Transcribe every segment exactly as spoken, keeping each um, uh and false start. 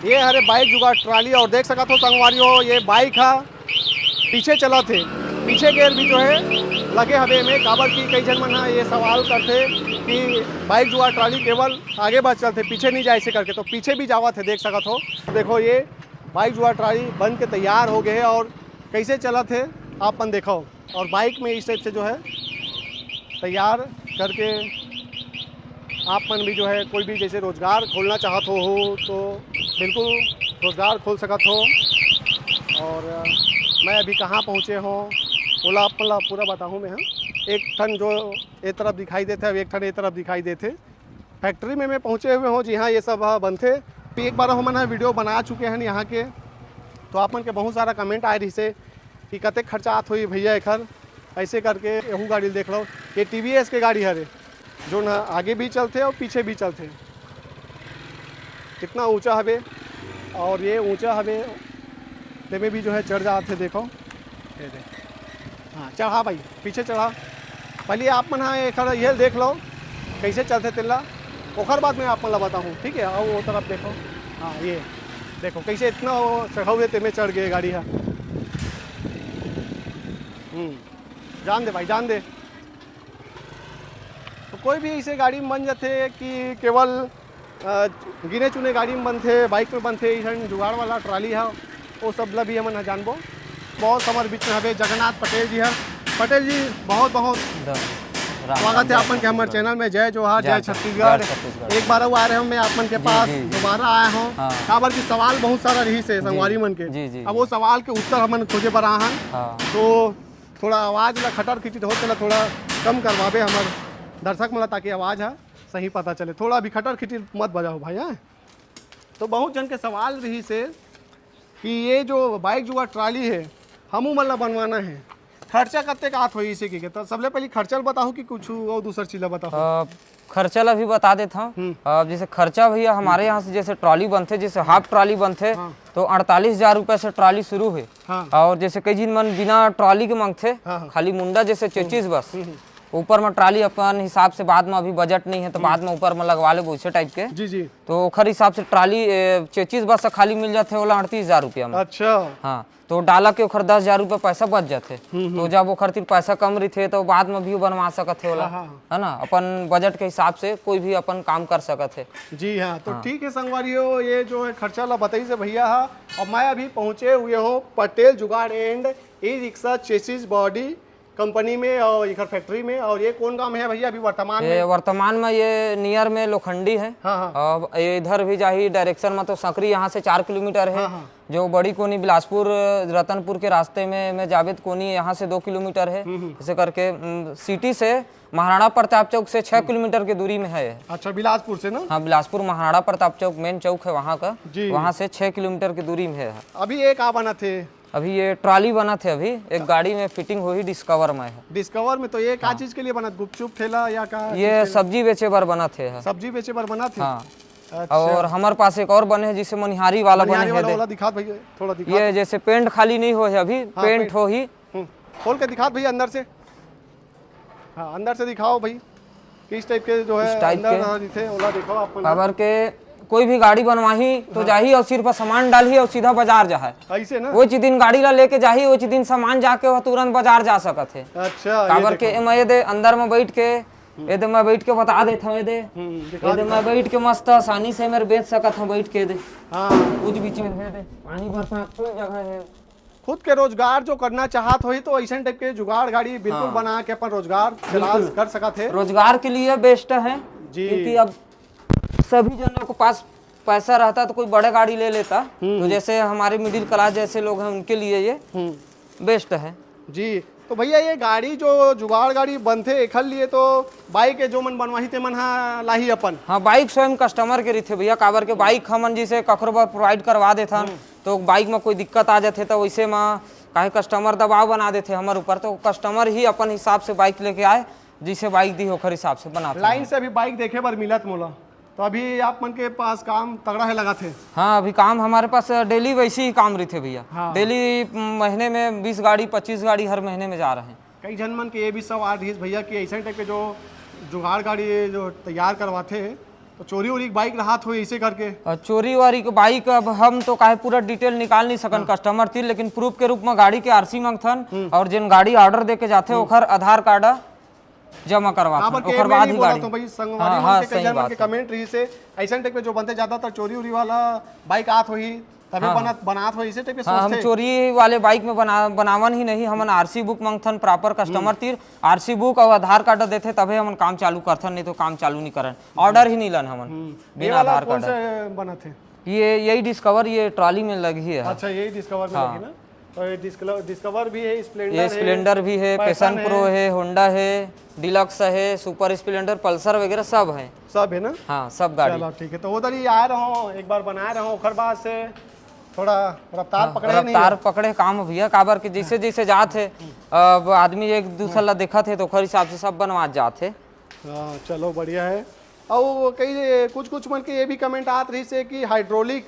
ये हरे बाइक जुगाड़ ट्राली, और देख सकत हो संगवारी हो, ये बाइक ह पीछे चलत हे। पीछे गेयर भी जो है लगे हवे में, काबर कि कई झन मन ह ये सवाल करथे कि बाइक जुगाड़ ट्राली केवल आगे बस चलथे, पीछे नहीं जाए से करके, तो पीछे भी जावत है, देख सकत हो। देखो, ये बाइक जुगाड़ ट्राली बन के तैयार हो गए है और कैसे चलत है, आप मन देखो। और बाइक में इस टाइप से जो है तैयार करके आप मन भी जो है कोई भी जैसे रोज़गार खोलना चाहत हो, हो तो बिल्कुल रोज़गार खोल सकत हो। और अ, मैं अभी कहाँ पहुँचे हो, ओला आप मन ला पूरा बताहूँ मैं, हाँ। एक ठन जो ए तरफ दिखाई देथे, अब एक ठन ए तरफ दिखाई देथे। फैक्ट्री में मैं पहुँचे हुए हो, जी हाँ, ये सब ह बनथे। एक बार हमन ह वीडियो बना चुके हैं यहाँ के, तो आप मन के बहुत सारा कमेंट आए रहिसे कि कतेक खर्चा आत होही भैया एखर, ऐसे करके। एहू गाड़ी ल देख लो, ये टीवीएस के गाड़ी हरे, जो न आगे भी चलथे और पीछे भी चलथे। कितना ऊंचा हवे, और ये ऊंचा हवे, तेमे भी जो है चढ़ जात हे। देखो, ये दे, हाँ, चढ़ा भाई, पीछे चढ़ा। पहले आप मन हाँ एखर ये देख लो, कैसे चलथे तेला, ओखर बाद में आप मन ला बताहूँ, ठीक है। और वो तरफ देखो, हाँ, ये देखो कैसे इतना वो चढ़ाऊ है, तेमे चढ़ गए गाड़ी हा। हम्म, जान दे भाई, जान दे। तो कोई भी ऐसे गाड़ी में बन जाथे कि केवल अ, गिने चुने गाड़ी में बनथे, बाइक में बनथे, अइसन जुगाड़ वाला ट्राली ह, वो सब ला भी हमन ह जानबो। बहुत हमर बीच में हवे जगन्नाथ पटेल जी ह। पटेल जी, बहुत बहुत द-, राम स्वागत है राम, आपन के हमर राम। चैनल में। जय जोहार, जय जय जोहार, छत्तीसगढ़। जय छत्तीसगढ़। एक बार अउ आए रहे हमें आपन के जी, पास, जी, जी। दोबारा आए हो। हाँ। काबर कि सवाल बहुत सारा रही से जी, संगवारी मन के। जी, जी, अब जी। वो सवाल के उत्तर हमन खोजे बर आए हन। हाँ। तो थोड़ा आवाज ला खटर खिटिर होथे ला थोड़ा कम करवाबे हमर दर्शक मन ला, ताकि आवाज ह सही पता चले। थोड़ा अभी खटर खिटिर मत बजाओ भाई, हाँ। तो बहुत जन के सवाल रही से कि ये जो बाइक जुगाड़ ट्राली है, हमू मन ला बनवाना है, खर्चा कतेक आत होही इसे के? तो सबले पहले खर्चा ल बताओ कि कुछ और दूसर चीज ला बताओ? अ, खर्चा ला भी बता देत हव। हम्म। अ, जैसे खर्चा भैया हमारे हम्म। यहाँ से जैसे ट्राली बनथे, जैसे हाफ ट्राली बनथे, हाँ। तो अड़तालीस हजार रुपये से ट्राली शुरू है। हाँ। और जैसे कई झिन मन बिना ट्राली के मांगथे, हाँ, हाँ। खाली मुंडा जैसे हम्म। चेचिस बस, हम्म, हम्म। ऊपर में ट्राली अपन हिसाब से बाद में अभी बजट नहीं है तो हम्म। बाद में ऊपर में लगवा लेबो वैसे टाइप के। जी, जी। तो ओखर हिसाब से ट्राली, ए, चेचिस बस खाली मिल जाथे ओला अड़तीस हजार रुपया में। अच्छा। हाँ, तो डाला के ओखर दस हजार रुपया पैसा बच जाथे। हम्म, हम्म। तो जब ओखर तीर पैसा कम रहिथे तो बाद में भी बनवा सकत हे ओला, हाँ, हाँ। है ना, अपन बजट के हिसाब से कोई भी अपन काम कर सकत हे। जी हाँ, तो हाँ। ठीक है संगवारी हो, ये जो है खर्चा ला बताइस हे भैया हा। अब मैं अभी पहुँचे हुए हो पटेल जुगाड़ and e rickshaw chassis body company में और इधर फैक्ट्री में। और ये कौन गांव है भैया अभी वर्तमान ये में? वर्तमान में ये नियर में लोखंडी है। हाँ, हाँ। अब ये इधर भी जाही डायरेक्शन में तो सकरी यहाँ से चार किलोमीटर है। हाँ, हाँ। जो बड़ी कोनी बिलासपुर रतनपुर के रास्ते में, में जावेद कोनी यहाँ से दो किलोमीटर है। हम्म, हम्म। ऐसे करके, उम, सिटी से महाराणा प्रताप चौक से छः हम्म। किलोमीटर की दूरी में है। अच्छा, बिलासपुर से ना? हाँ, बिलासपुर महाराणा प्रताप चौक मेन चौक है वहाँ का, जी। वहाँ से छः किलोमीटर की दूरी में है। अभी ये का बनत हे? अभी ये ट्राली बनत हे, अभी एक गाड़ी में फिटिंग होही, डिस्कवर में है। डिस्कवर में तो ये का हाँ। चीज के लिए बनत, गुपचुप ठेला या का ये चीज के? सब्जी बेचे बर बनत हे। सब्जी बेचे बर बनत हे? हाँ। अच्छा। और हमर पास एक और बने हे, जिसे मनिहारी वाला बने मनिहारी हे, वाला दे। वाला दिखात भैया, थोड़ा दिखात। ये जैसे पेंट खाली नहीं होय हे अभी, हाँ, पेंट पेंट। होही। हम्म, खोल के दिखात भैया अंदर से। हाँ, अंदर से दिखाओ भाई, किस टाइप के जो है इस टाइप अंदर के। हाँ, दिखे, ओला दिखाओ आप मन। काबर के कोई भी गाड़ी बनवाही तो हाँ। जाही और सिर्फ सामान डालही और सीधा बाजार जाही। ऐसे ना? वो जिस दिन गाड़ी ला लेके जाही, वो जिस दिन सामान जाके वो तुरंत बाजार जा सकत हे। अच्छा, ये काबर के देखो। एमा ये दे अंदर में बैठ के, हम्म। ये दे मैं बैठ के बता देत हूँ, ये दे, हम्म, दिखा ये दे दे। मैं बैठ के मस्त आसानी से मेरे बेच सकत हूँ बैठ के, ये दे। हाँ। कुछ भी चीज है, ये दे, पानी बरसात कोई जगह है। खुद के रोजगार जो करना चाहत होही तो ऐसन टाइप के जुगाड़ गाड़ी बिल्कुल हाँ। बना के अपन रोजगार तलाश बिल्कुल। कर सकत हे। रोजगार के लिए बेस्ट है, जी। क्योंकि अब सभी जनों के पास पैसा रहता तो कोई बड़ा गाड़ी ले लेता। हम्म, तो हम्म। जैसे हमारे मिडिल क्लास जैसे लोग हैं उनके लिए ये हम्म। बेस्ट है। जी, तो भैया ये गाड़ी जो जुगाड़ गाड़ी बनथे एखर लिए तो बाइक के जो मन बनवाही ते मन हा लाही अपन। हाँ, बाइक स्वयं कस्टमर के रहिथे भैया, काबर के बाइक हमन जैसे कखरो बर प्रोवाइड करवा देथन, हम्म। तो बाइक में कोई दिक्कत आ जाथे तो वैसे में काहे कस्टमर दबाव बना देथे हमर ऊपर, तो कस्टमर ही अपन हिसाब से बाइक लेके आए, जैसे बाइक दी ओखर हिसाब से बनाथे। लाइन से अभी बाइक देखे बर मिलत मोला, तो अभी आप मन के पास काम तगड़ा है लगथे। हाँ, अभी काम हमारे पास डेली वैसे ही काम रहिथे भैया। हाँ। डेली महीने में बीस गाड़ी, पच्चीस गाड़ी हर महीने में जा रहे हैं। कई झन मन के ये भी सवाल रहिस भैया कि ऐसे टाइप के जो जुगाड़ गाड़ी जो तैयार करवाथे, तो चोरी वोरी के बाइक रहत होही ऐसे करके? अ, चोरी वारी के बाइक, अब हम तो काहे पूरा डिटेल निकाल नहीं सकन कस्टमर तीर, लेकिन प्रूफ के रूप में गाड़ी के आरसी मांगथन और जेन गाड़ी ऑर्डर दे के जाथे, ओखर आधार कार्ड जमा करवाथन, काबर के ओखर मैं बाद नहीं ही बोला गाड़ी। तो भाई, संगवारी हाँ, मन हाँ, के कई सही झन मन बात के है। कमेंट रहिस हे, अइसन टाइप के जो बनथे, ज्यादातर चोरी उरी वाला बाइक आत होही, तभे हाँ, बनत, हाँ। बनात होही, ऐसे टाइप के हाँ, हम सोचथे। चोरी वाले बाइक में बना-, बनावन ही नहीं, हमन आरसी बुक मांगथन प्रॉपर कस्टमर तीर, आरसी बुक और आधार कार्ड देथे, तभे हमन काम चालू करथन, नहीं तो काम चालू नहीं करन, ऑर्डर ही नहीं लन हमन हम्म। ये बिना वाला आधार कौन कार्ड। सा बनत है? ये, यही डिस्कवर, ये ट्रॉली में लगी है। अच्छा, यही डिस्कवर में हाँ। लगी ना? तो ये डिस्कवर, डिस्कवर भी है, स्प्लेंडर ये है, स्प्लेंडर भी है, पैशन पैशन प्रो है। है, होंडा है, डिलक्स है, सुपर स्प्लेंडर, पल्सर वगैरह सब है। सब है ना? हाँ, सब गाड़ी। चलो ठीक है, तो उधर ही आए रहो, एक बार बनाए रहो, ओखर बाद से थोड़ा रफ्तार हाँ, पकड़े नहीं रफ्तार है? पकड़े काम भैया, काबर के जैसे जैसे जात है, अब आदमी एक दूसर ला देखत है तो ओखर हिसाब से सब बनवात जात है। हाँ, चलो बढ़िया है। और कई कुछ कुछ मन के ये भी कमेंट आत रहिस है कि हाइड्रोलिक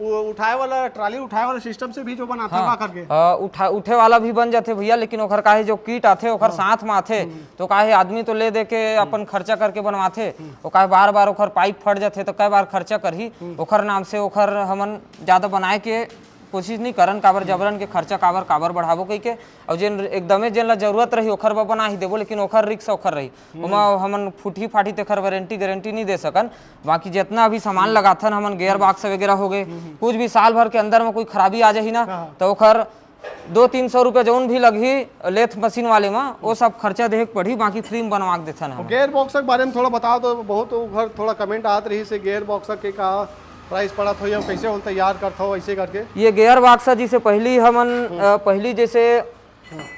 उ-, उठाए वाला, ट्राली उठाए वाला सिस्टम से भी जो बनाथे हाँ, का करके? अ, उठा-, उठे वाला भी बन जाथे भैया, लेकिन ओखर का है जो किट आथे, ओखर हाँ। साथ में आथे, हम्म। तो का है आदमी तो ले दे के हम्म। अपन खर्चा करके बनवाथे, हम्म। वो का है बार बार ओखर पाइप फट जाथे, तो कई बार खर्चा करही, हम्म। ओखर नाम से ओखर हमन ज्यादा बनाए के कोशिश नहीं करन, काबर हम्म। जबरन के खर्चा काबर, काबर बढ़ाबो कहिके। और जेन एकदमे जेन ला जरूरत रही, ओखर बर बना ही देबो, लेकिन ओखर रिक्स ओखर रही, हम्म। ओमा हमन फूटी फाटी तेखर वारंटी गारंटी नहीं दे सकन। बाकी जितना भी सामान हम्म। लगाथन हमन, गियर हम्म। बॉक्स वगैरह हो गए, हम्म, हम्म। कुछ भी साल भर के अंदर में कोई खराबी आ जाही ना, हाँ। तो ओखर दो तीन सौ रुपया जौन भी लगही लेथ मशीन वाले में, वो सब खर्चा देहे के पड़ही, बाकी फ्री में बनवा के देथन हम। गियर बॉक्स के बारे में थोड़ा बताओ तो, बहुत ओखर थोड़ा कमेंट आत रहिस हे, गियर बॉक्स के का प्राइस पड़त होही, कैसे ओला तैयार करथो, ऐसे करके। ये गियर बॉक्स है, जैसे पहली हमन, हम्म। अ, पहली जैसे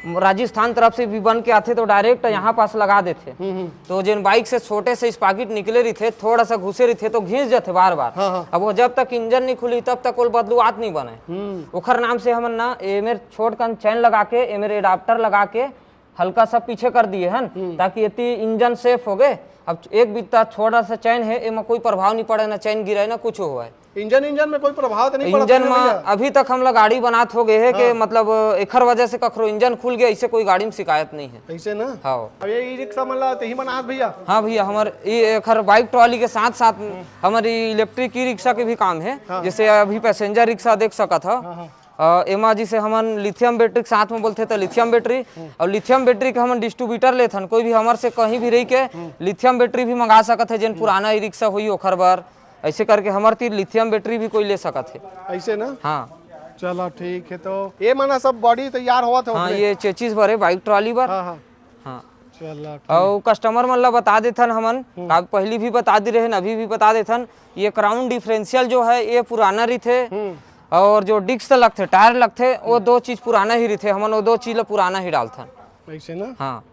राजस्थान तरफ से भी बन के आथे तो डायरेक्ट यहाँ पास लगा देथे। हम्म, हम्म। तो जेन बाइक से छोटे से स्पाकिट निकले रहिथे, थोड़ा सा घुसे रहिथे तो घिस जाथे बार बार। हाँ, हाँ। अब वो जब तक इंजन नहीं खुली तब तक ओला बदलुआत नहीं बने। हम्म। ओखर नाम से हमन ना एमेर छोट कन चैन लगा के, एमेर एडाप्टर लगा के हल्का सा पीछे कर दिए हन, हम्म। ताकि एती इंजन सेफ हो गए। अब एक बित्ता छोटा सा चैन है, एमा कोई प्रभाव नहीं पड़े, ना चैन गिरे ना कुछ होए। इंजन, इंजन में कोई प्रभाव तो नहीं पड़त इंजन है में भैया? अभी तक हमला गाड़ी बनात हो गए है कि हाँ। मतलब एखर वजह से कखरो इंजन खुल गया, ऐसे कोई गाड़ी में शिकायत नहीं है। ऐसे ना? हाँ। अब ये ई रिक्शा मन ला तेही बनात भैया? हाँ भैया, हमर ये एखर बाइक ट्रॉली के साथ साथ हम्म। हमर इलेक्ट्रिक ई रिक्शा के भी काम है। हाँ। जैसे अभी पैसेंजर रिक्शा देख सकत हो, हाँ, हाँ। अ, एमा जैसे हमन लिथियम बैटरी के साथ में बोलथे तो लिथियम बैटरी, हम्म। और लिथियम बैटरी के हमन डिस्ट्रीब्यूटर लेथन, कोई भी हमर से कहीं भी रही के हम्म। लिथियम बैटरी भी मंगा सकत है, जेन हम्म। पुराना ई रिक्शा होई ओखर बर, ऐसे करके हमर तीर लिथियम बैटरी भी कोई ले सकत है। ऐसे ना? हाँ। चलो ठीक है, तो ये माना सब बॉडी तैयार होवत है हाँ, ओकरे? ये चेचिस बर है, बाइक ट्रॉली बर। हाँ, हाँ। हाँ। चलो ठीक। और कस्टमर मन ला बता देथन हमन, हम्म। का पहली भी बता दी रहेन, अभी भी बता देथन, ये क्राउन डिफरेंशियल जो है, ये पुराना रहिथे, हम्म। और जो डिस्क लगथे, टायर लगथे, वो हम्म। दो चीज पुराना ही रहिथे, हमन वो दो चीज ला पुराना ही डालथन। ऐसे ना? हाँ।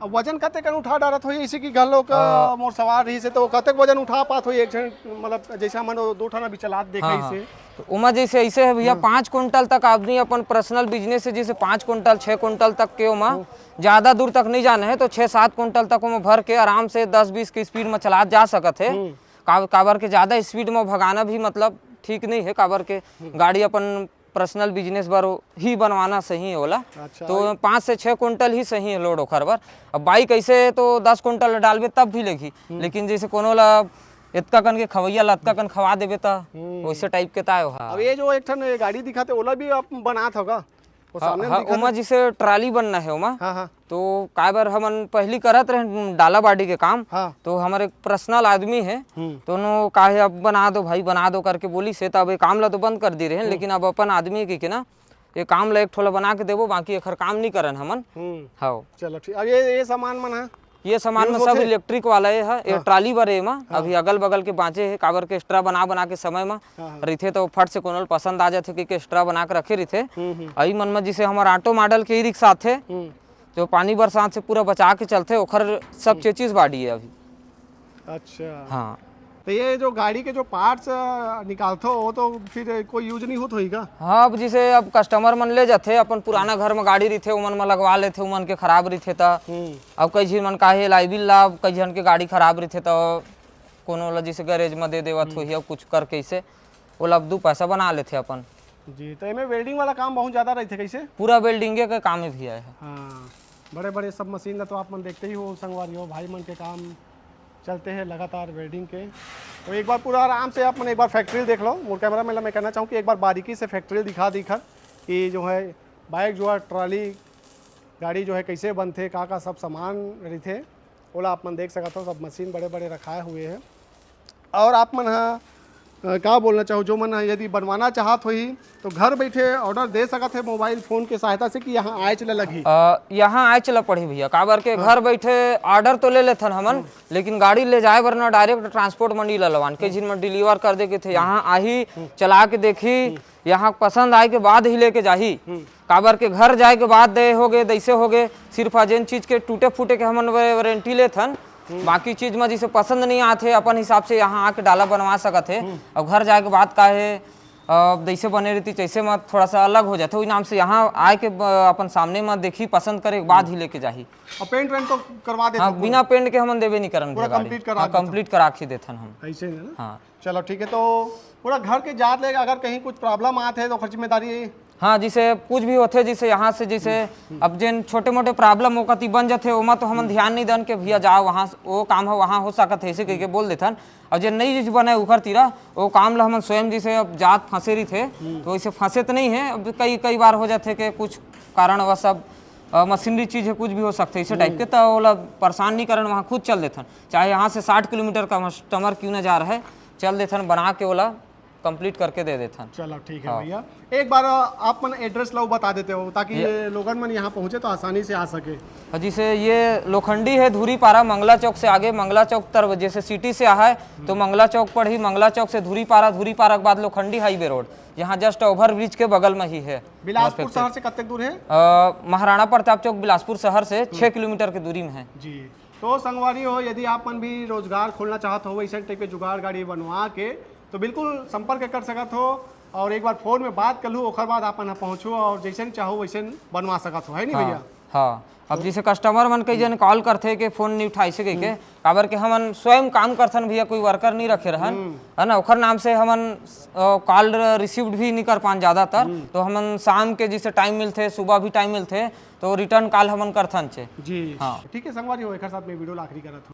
अब वजन कते कन उठा डारत होही, इसी की घलो का अ, मोर सवाल रही से, तो कतेक वजन उठा पात होही एक झन, मतलब जैसे हमन वो दो ठन अभी चलात देखा हाँ, इसे? हाँ। तो ओमा जैसे ऐसे है भैया, हम्म। पाँच कुंटल तक आदमी अपन पर्सनल बिजनेस से जैसे पाँच कुंटल, छः कुंटल तक के ओमा हम्म। ज्यादा दूर तक नहीं जाना है, तो छः सात कुंटल तक ओमा भर के आराम से दस बीस की स्पीड में चलात जा सकत है। हम्म। का-, काबर के ज्यादा स्पीड में भगाना भी मतलब ठीक नहीं है, काबर के हम्म। गाड़ी अपन पर्सनल बिजनेस बर ही बनवाना सही है ओला। अच्छा, तो और पाँच से छः कुंटल ही सही है लोड ओखर बर। अब बाइक ऐसे तो दस कुंटल डालबे तब भी लेगी, हम्म। लेकिन जैसे कोनो ला इतका कन के खवैया ला अतका कन खवा देबे त हम्म। वैसे टाइप के ताय ओहा। अब ये जो एक ठन ये गाड़ी दिखाते, ओला भी आप बनात हो का? वो हाँ, सामने हाँ, दिखा ओमा दे। जैसे ट्राली बनना है ओमा। हाँ, हाँ। तो काय बर हमन पहली करत रहे डाला बाड़ी के काम। हाँ। तो हमर एक पर्सनल आदमी है, हम्म। तो नो काहे अब बना दो भाई, बना दो करके बोली से, तो अब ये काम ला तो बंद कर दी रहे, हम्म। लेकिन अब अपन आदमी के, के ना, ये काम ला एक ठोला बना के देबो, बाकी एखर काम नहीं करन हमन। हम्म। हाँ। चलो ठीक। अब ये, ये सामान मन है? ये सामान use में सब होथे? इलेक्ट्रिक वाला ये है, ये हाँ। ट्राली बर एमा। हाँ। अभी अगल बगल के बांचे है, काबर के एक्स्ट्रा बना, बना के समय में हाँ, हाँ। रहिथे तो फट से कोनो ल पसंद आ जाथे कि एक्स्ट्रा बना के रखे रहिथे। हम्म, हम्म। अई मन में जैसे हमर ऑटो मॉडल के ई रिक्शा आथे, हम्म। जो पानी बरसात से पूरा बचा के चलथे, ओखर सब हम्म। चेचिस बाड़ी है अभी। अच्छा। हाँ। तो ये जो गाड़ी के जो पार्ट्स, अ, निकालथो, वो तो फिर कोई यूज नहीं होत होही का? हाँ, अब जैसे अब कस्टमर मन ले जाथे, अपन पुराना घर में गाड़ी रहिथे, उमन में लगवा लेथे, उमन के खराब रहिथे त। हम्म। अब कई झिन मन काहे लाइबिल ला, अब कई झन के गाड़ी खराब रहिथे त कोनो ला जैसे गैरेज में दे देवत हम्म। होही, अब कुछ करके इसे ओला अब दू पैसा बना लेथे अपन। जी, तो एमे वेल्डिंग वाला काम बहुत ज्यादा रहिथे कैसे? पूरा वेल्डिंगे के काम ही भैया है। हाँ, बड़े-बड़े सब मशीन ला तो आप मन देखते ही हो संगवारी हो, भाई मन के काम चलते हैं लगातार वेल्डिंग के। तो एक बार पूरा आराम से आप मन एक बार फैक्ट्री देख लो। मोर कैमरा मैन ला मैं कहना चाहूँ कि एक बार बारीकी से फैक्ट्री दिखा दी खर कि जो है बाइक जो है ट्राली गाड़ी जो है कैसे बनथे, का का सब सामान रहिथे, ओला आप मन देख सकत हो। सब मशीन बड़े बड़े रखाए हुए हैं। और आप मन हा अ, का बोलना चाहूँ, जो मन हा यदि बनवाना चाहत होही तो घर बैठे ऑर्डर दे सकत है मोबाइल फोन के सहायता से कि यहाँ आए चला लगही। अ, यहाँ आए चला पड़ही भैया, काबर के घर बैठे ऑर्डर तो ले लेथन हमन, लेकिन गाड़ी ले जाए बर ना डायरेक्ट ट्रांसपोर्ट मंडी ला लवान के जिन मन डिलीवर कर दे के थे, यहाँ आही, चला के देखही, यहाँ पसंद आए के बाद ही लेके जाही। काबर के घर जाए के बाद दे होगे, दैसे होगे, सिर्फ जेन चीज के टूटे फूटे के हमन वारंटी लेथन, बाकी चीज में जैसे पसंद नहीं आते अपन हिसाब से यहाँ आके डाला बनवा सकत है। और घर जाए के बाद का है, अ, जैसे बने रहती तैसे में थोड़ा सा अलग हो जाते, वही नाम से यहाँ आए के ब- अपन सामने में देखी, पसंद करे के बाद ही लेके जाही। और पेंट वेंट तो करवा देते हाँ, पूरा? बिना पेंट के हमन देबे नहीं करन पूरा भैया गाड़ी। complete करा हाँ, देथन। कंप्लीट करा के देथन हम। ऐसे है ना? हाँ। चलो ठीक है, तो पूरा घर के जात ले अगर कहीं कुछ प्रॉब्लम आत है तो ओकर जिम्मेदारी हाँ, जैसे कुछ भी होथे, जैसे यहाँ से जैसे अब जेन छोटे मोटे प्रॉब्लम ओकर ती बन जाथे, ओमा तो हमन ध्यान नहीं दन के भैया जाओ वहाँ, वो काम है वहाँ हो सकत है, ऐसे कह के बोल देथन। और जे नई चीज बने उखर तीरा, वो काम ला हमन स्वयं जैसे अब जात फंसे रही थे, तो ऐसे फंसे तो नहीं है। अब कई कई बार हो जाथे कि कुछ कारणवश अब अ, मशीनरी चीज है, कुछ भी हो सकते इसे टाइप के, तो ओला परेशान नहीं करन, वहाँ खुद चल देथन। चाहे यहाँ से साठ किलोमीटर का कस्टमर क्यों ना जा रहा है, चल देथन, बना के ओला कंप्लीट करके दे देथन। चलो ठीक है भैया, एक बार अ, आप मन एड्रेस ला बता देते हो ताकि ये लोगन मन यहाँ पहुँचे तो आसानी से आ सके। और जैसे ये लोखंडी है धूरीपारा, मंगला चौक से आगे, मंगला चौक तर जैसे सिटी से आ है तो मंगला चौक पड़ही, मंगला चौक से धूरीपारा, धूरीपारा के बाद लोखंडी हाईवे रोड, यहाँ जस्ट ओवर ब्रिज के बगल में ही है। बिलासपुर शहर से कतेक दूर है? अ, महाराणा प्रताप चौक बिलासपुर शहर से छः किलोमीटर की दूरी में है। जी, तो संगवारी हो, यदि आप मन भी रोजगार खोलना चाहत हो वैसे टाइप के जुगाड़ गाड़ी बनवा के, तो बिल्कुल संपर्क कर सकत हो। और एक बार फोन में बात कर लू, ओकर बाद आप मन ह पहुँचो और जैसे चाहो वैसे बनवा सकत हो, है नहीं भैया? हाँ, अब जैसे कस्टमर मन कई जन कॉल करथे के फोन नहीं उठाई से कह के, काबर के हमन स्वयं काम करथन भैया, कोई वर्कर नहीं रखे रहन, है ना, ओकर नाम से हमन कॉल रिसीव्ड भी नहीं कर पान ज़्यादातर। तो हमन शाम के जैसे टाइम मिलथे, सुबह भी टाइम मिलथे, तो रिटर्न कॉल हमन करथन चे। जी हाँ। ठीक है संगवारी हो, एक साथ में वीडियो ला आखिरी करत हो।